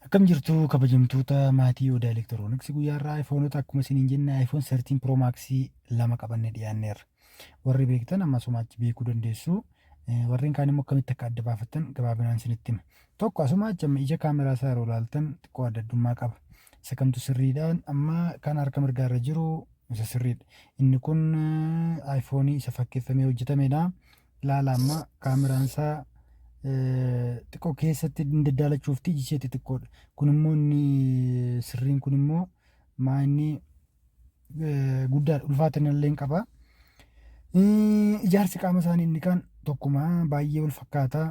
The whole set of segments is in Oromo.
Akkam jirtu kabajamtoota maatii Odaa Elektirooniksii? Guyyaa irraa iPhoneota akkuma isiniin jenne iPhone 13 Pro Max lama qabannee dhiyaanneerra. Warri beektan amma asuma achi beekuu dandeessu. Warreen kaan immoo akkamitti akka adda baafattan gabaabinaan isinitti hima. Tokko, asuma achi amma ija kaameraa isaa yeroo ilaaltan xiqqoo adda addummaa qaba. Isa kamtu sirriidhaan? Amma kan harka mirgaa irra jiru isa sirriidha. Inni kun iPhone isa fakkeeffamee hojjetamedha. Ilaala, amma kaameraan isaa xiqqoo keessatti hin daddaalachuufti, iji ishee xixiqqoodha. Kun immoo inni sirriin kun immoo maa inni guddaadha, ulfaatina illee hin qaba. Ijaarsi qaama isaanii inni kaan tokkuma, baay'ee wal fakkaata.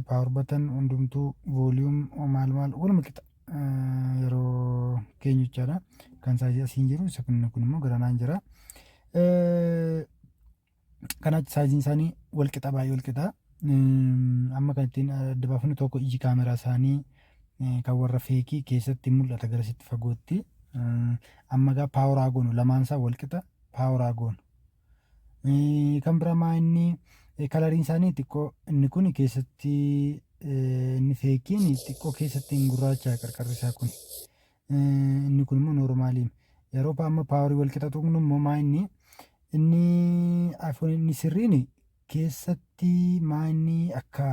Power button hundumtuu, volume, maal maal, waluma qixa yeroo keenyu jechaadha. Kan size asiin jiru isa kun immoo garanaan jira. Kanaaf sizeiin isaanii wal qixa, baay'ee wal qixa. Amma kan ittiin adda baafannu tokko, iji kaameraa isaanii kan warra fake keessatti mul'ata garasitti fagootti. Amma gaa power goonu, lamaan isaa wal qixa, power goonu. Kan biraa maa inni coloriin isaanii xiqqoo inni kun keessatti, inni fakeiin xiqqoo keessatti hin gurraacha qarqarri isaa kun. Inni kun immoo normaliin. Yeroo amma power wal qixa tuqnu immoo maa inni inni iPhone inni sirriin keessatti maa inni akka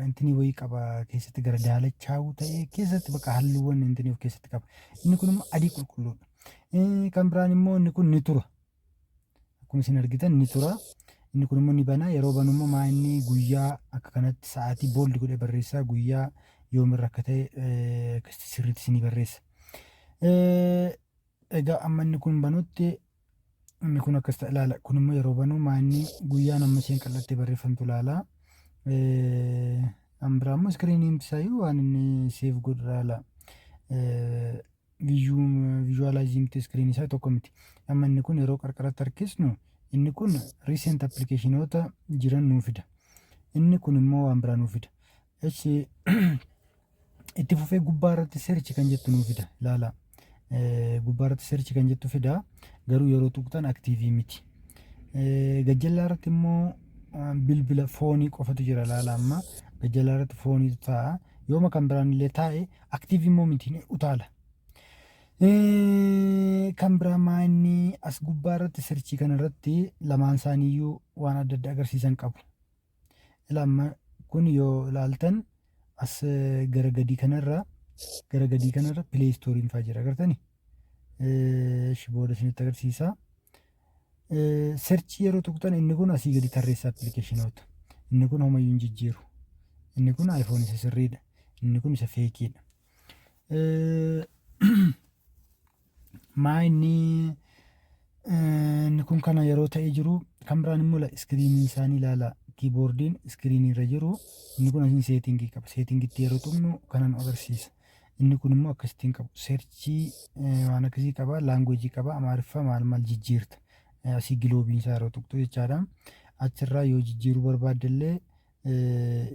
intinii wayii qaba, keessatti gara daalachaa'uu ta'ee keessatti bakka halluuwwan intinii of keessatti qaba. Inni kun immoo adii qulqulluudha. Kan biraan immoo inni kun ni tura. Akkuma isin argitan ni tura. Inni kun immoo ni bana. Yeroo banu immoo maa inni guyyaa akka kanatti sa'aatii bold godhee barreessaa, guyyaa yoomirra akka ta'e akkasitti sirriitti isinii barreessa. Egaa amma inni kun banutti inni kun akkas ta'a, ilaala. Kun immoo yeroo banu maa inni guyyaan amma isheen qal'attee barreeffamtu ilaala. Kan biraa immoo screeniin isaayyuu waan inni save godhu ilaala. Visualize screen isaa tokko miti. Amma inni kun yeroo qarqaratti harkisnu inni kun recent applicationoota jiran nuu fida. Inni kun immoo waan biraa nuu fida. Echi itti fufee gubbaa irratti search kan jettu nuu fida, ilaala. Gubbaa irratti search kan jettu fida, garuu yeroo tuqxan active miti. Gajjallaa irratti immoo bilbila phone qofatu jira, ilaala. Amma gajjallaa irratti phoneitu taa'a. Yooma kan biraan illee taa'e active immoo miti, ni utaala. Kan biraa maa inni as gubbaa irratti search kana irratti lamaan isaaniiyyuu waan adda addaa agarsiisan qabu. Ilaa, kun yoo ilaaltan as gara gadii kanarra Play Storeiin fa'aa jira, agartanii? Ishi booda isinitti agarsiisa. Search yeroo tuqxan inni kun asii gadi tarreessa applicationoota. Inni kun homayyuu hin jijjiiru. Inni kun iPhone isa sirriidha. Inni kun isa fakeiidha. Maa inni inni kun kana yeroo ta'ee jiru, kan biraan immoo screenii isaanii ilaala. Keyboardiin screenii irra jiru inni kun asiin setting qaba. Settingitti yeroo tuqnu kana nu agarsiisa. Inni kun immoo akkasittiin qabu. Search waan akkasii qaba. Language qaba. Amaariffa maal maal jijjiirta. Asii globeiin isaa yeroo tuqxu jechaadha. Achirraa yoo jijjiiruu barbaadde illee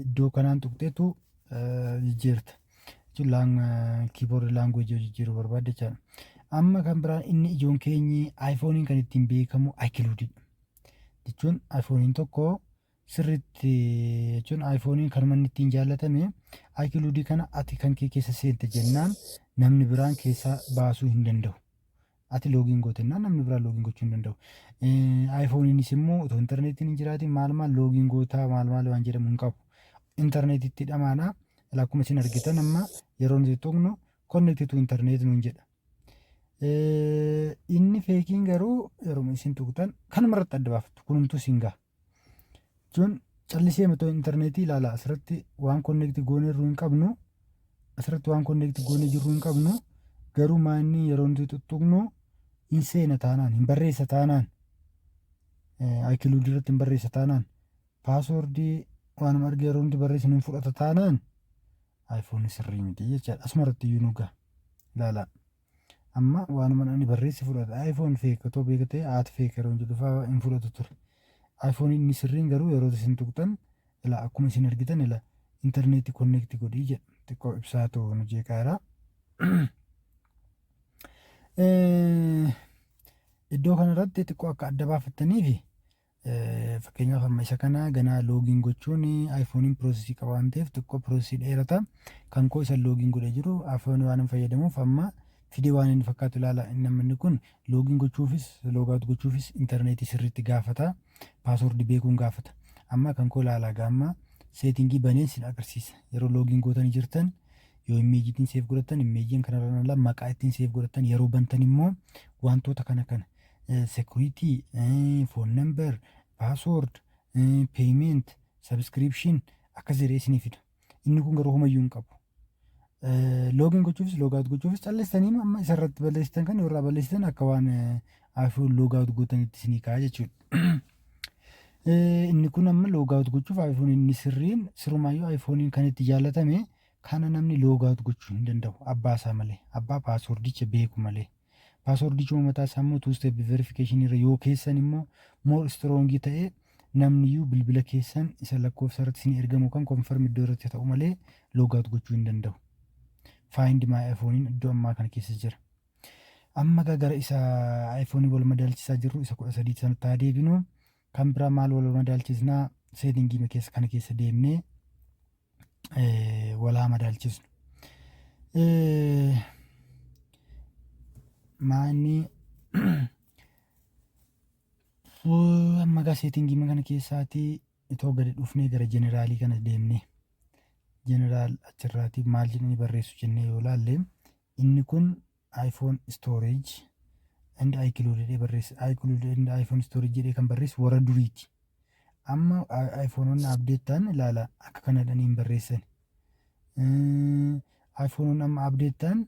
iddoo kanaan tuqxeetu jijjiirta. Jechuun keyboard language yoo jijjiiruu barbaadde jechaadha. Amma kan biraan inni ijoon keenyi iPhoneiin kan ittiin beekamu iCloudidha. Jechuun iPhoneiin tokko sirriitti, jechuun iPhoneiin kan manni ittiin jaallatame iCloud kana ati kan kee keessa seente jennaan namni biraan keessa baasuu hin danda'u. Ati login gootennaan namni biraan login gochuu hin danda'u. iPhoneiinis immoo otoo intarneetiin hin jiraatin maal maal login gootaa, maal maal waan jedhamu hin qabu. Intarneetitti dhamaana. Akkuma isin argitan amma yeroo nuti tuqnu "connect to internet" nuun jedha. Inni fakeiin garuu yeroo isin tuqxan kanuma irratti adda baafattu, kunumtuu isin gaha. Jechuun callisee otoo intarneetii, ilaala, asirratti waan connect goonee jirru hin qabnu, asirratti waan connect goonee jirru hin qabnu, garuu maanni yeroo nuti tuttuqnu hin seena taanaan, hin barreessa taanaan, iCloud irratti hin barreessa taanaan, password waanuma arge yeroo nuti barreessinu hin fudhata taanaan, iPhone sirrii miti jechaadha. Asuma irratti iyyuu nu gaha, ilaala. Amma waanuma ani barreesse fudhata. iPhone fake otoo beeka ta'e at fake yeroo jedhu fa'aa hin fudhatu ture. iPhone inni sirriin garuu yeroo isin tuqxan, ila, akkuma isin argitan, ila, intarneetii connect godhii jedha. Xiqqoo ibsaa ta'u nu jeeqaara. Iddoo kanarratti xiqqoo akka adda baafattanii fi Fakkeenyaaf, amma isa kana ganaa login gochuun iPhoneiin processii qaba waan ta'eef xiqqoo processii dheerata. Kan koo isa login godhee jiru iPhone waan hin fayyadamuuf amma fidee waan inni fakkaatu ilaala. Inni amma inni kun login gochuufis logout gochuufis intarneetii sirriitti gaafata. Passwordii beekuun gaafata. Amma kan koo ilaalaa, gaamma settingii banee sin agarsiisa. Yeroo login gootanii jirtan, yoo imageiitiin save godhatan, imageiin kanarra ala maqaa ittiin save godhatan, yeroo bantan immoo wantoota kana kana security, phone number, password, payment, subscription akkas jedhee isinii fida. Inni kun garuu homayyuu hin qabu. Login gochuufis logout gochuufis calleessanii amma isarratti balleessitan kan irraa balleessitan akka waan iPhone logout gootanitti isinii ka'a jechuudha. Inni kun amma logout gochuuf iPhone inni sirriin, sirumaayyuu iPhoneiin kan itti jaallatame kana, namni logout gochuu hin danda'u abbaa isaa malee, abbaa passwordicha beeku malee. Passwordichuma mataa isaa immoo two step verification irra yoo keessan immoo more strongii ta'ee, namni iyyuu bilbila keessan isa lakkoofsa irratti isin ergamu kan confirm iddoo irratti ta'u malee logout gochuu hin danda'u. Find My iPhoneiin iddoo ammaa kana keessa jira. Amma gara isa iPhone wal madaalchisaa jirru isa 13 sanatti haa deebinu. Kan biraa maal wal madaalchisnaa? Settingii keessa kana keessa deemnee walaa madaalchisnu. Maanni amma gaa settingii kana keessaatii itoo gadi dhufnee gara generalii kana deemnee, general achirraatii maal jedhanii barreessu jennee yoo laalle, inni kun iPhone storage and iCloud jedhee barreessa. iCloud and iPhone storage jedhee kan barreessu warra duriiti. Amma iPhoneonni update ta'an ilaala, akka kana jedhanii hin barreessan. iPhoneonni amma update ta'an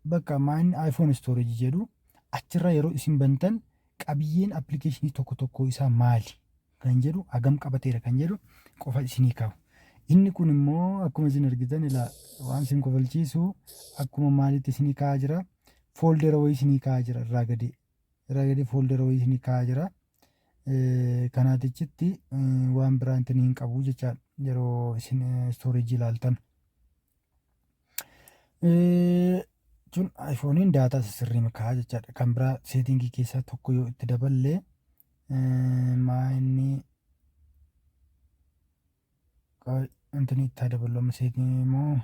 bakka maan iPhone storage jedhu achirraa yeroo isin bantan qabiyyeen applicationii tokko tokko isaa maali kan jedhu, hagam qabateera kan jedhu qofa isinii kaa'u. Inni kun immoo akkuma isin argitan ilaa, waan isin kofalchiisu akkuma maalitti isinii kaa'aa jira? Foldera wayii isinii kaa'aa jira irraa gadee. Irraa gadee foldera wayii isinii kaa'aa jira. Kanaatichitti waan biraa intin hin qabu jechaadha yeroo isin storageii ilaaltan. Kun iPhoneiin data sirrii kaa'aa jechaadha. Kan biraa settingii keessaa tokko yoo itti daballee, maa inni intini itti daballu amma settingii immoo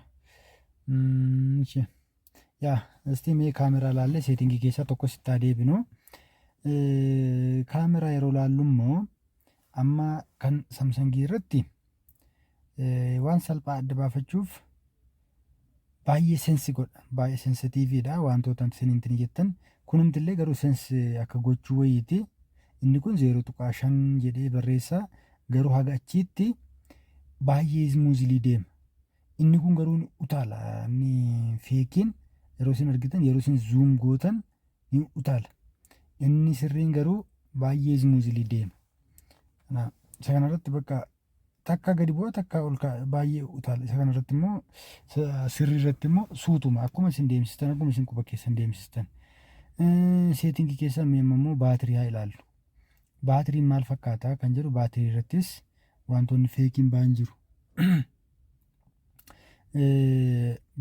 yaa istii mee kaameraa ilaallee settingii keessaa tokko sitti haa deebinu. Kaameraa yeroo ilaallu immoo amma kan Samsungii irratti waan salphaa adda baafachuuf baay'ee sense godha. Baay'ee sensitiveiidha wantoota isin intini jettan. Kunumtillee garuu sense akka gochuu wayiiti. Inni kun 0.5 jedhee barreessa. Garuu haga achiitti baay'ee smoothly deema. Inni kun garuu utaala. Inni fakeiin yeroo isin argitan, yeroo isin zoom gootan ni utaala. Inni sirriin garuu baay'ee smoothly deema. Isa kanarratti bakka takka gadi bu'a, takka ol ka'a, baay'ee utaala. Isa kanarratti immoo, sirrii irratti immoo suutuma akkuma isin deemsistan, akkuma isin quba keessan deemsistan. Settingii keessaa mee immoo baatirii haa ilaallu. Baatiriin maal fakkaata kan jedhu, baatirii irrattis wantoonni fakeiin ba'an jiru.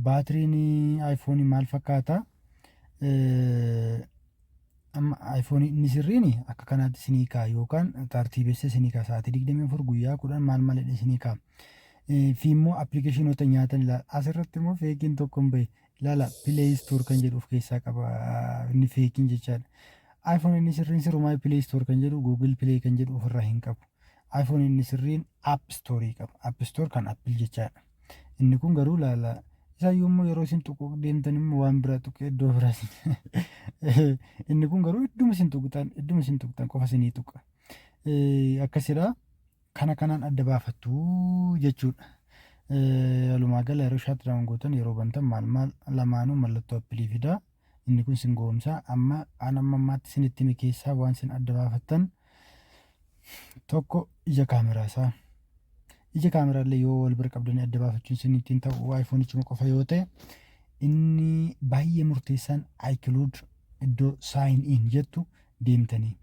Baatiriin iPhoneii maal fakkaata? Amma iPhoneii inni sirriin akka kanaatti isinii kaa'a yookaan tartiibessee isinii kaa'a, sa'aatii 24, guyyaa 10, maal maal jedhee isinii kaa'a. Fi immoo applicationoota nyaatan ilaala. Asirratti immoo fakeiin tokko hin bahe. Ilaala, Play Store kan jedhu of keessaa qaba inni fakeiin jechaadha. iPhone inni sirriin sirumaa Play Store kan jedhu, Google Play kan jedhu ofirraa hin qabu. iPhone inni sirriin App Store qaba. App Store kan Apple jechaadha. Inni kun garuu ilaala. Isaayyuu immoo yeroo isin tuquu deemtan immoo waan biraa tuqee iddoo biraa. Inni kun garuu idduma isin tuqxan qofa isinii tuqa. Akkasidha. Kana kanaan adda baafattu jechuudha. Walumaa gala yeroo shutdown gootan, yeroo bantan, maal maal lamaanuu mallattoo Appleii fida. Inni kun sin goomsa. Amma an amma ammaatti isinitti hime keessaa waan isin adda baafattan tokko ija kaameraa isaa. Ija kaameraa illee yoo wal bira qabdanii adda baafachuun isin ittiin ta'u iPhoneichuma qofa yoo ta'e, inni baay'ee murteessaan iCloud iddoo sign in jettu deemtanii.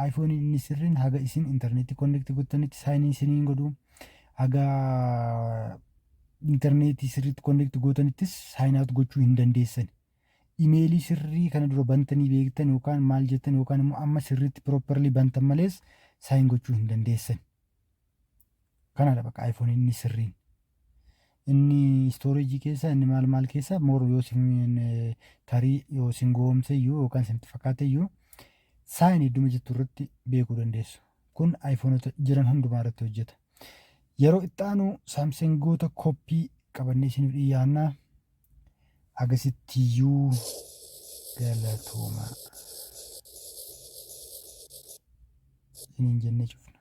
iPhone inni sirriin haga isin intarneetii connect gootanitti sign in isiniin godhu, haga intarneetii sirriitti connect gootanittis sign out gochuu hin dandeessan. Emailii sirrii kana dura bantanii beektan yookaan maal jettan yookaan immoo amma sirriitti properly bantan malees sign gochuu hin dandeessan. Kanadha bakka iPhone inni sirriin. Inni storage keessa, inni maal maal keessa more yoo sin tarii yoo sin goomse iyyuu yookaan isinitti fakkaate iyyuu, sign idduma jettu irratti beekuu dandeessu. Kun iPhoneota jiran hundumaa irratti hojjeta. Yeroo itti aanu Samsungoota copy qabannee isiniif dhiyaannaa. Agasittiyyuu galatoomaa. Isiniin jennee cufna.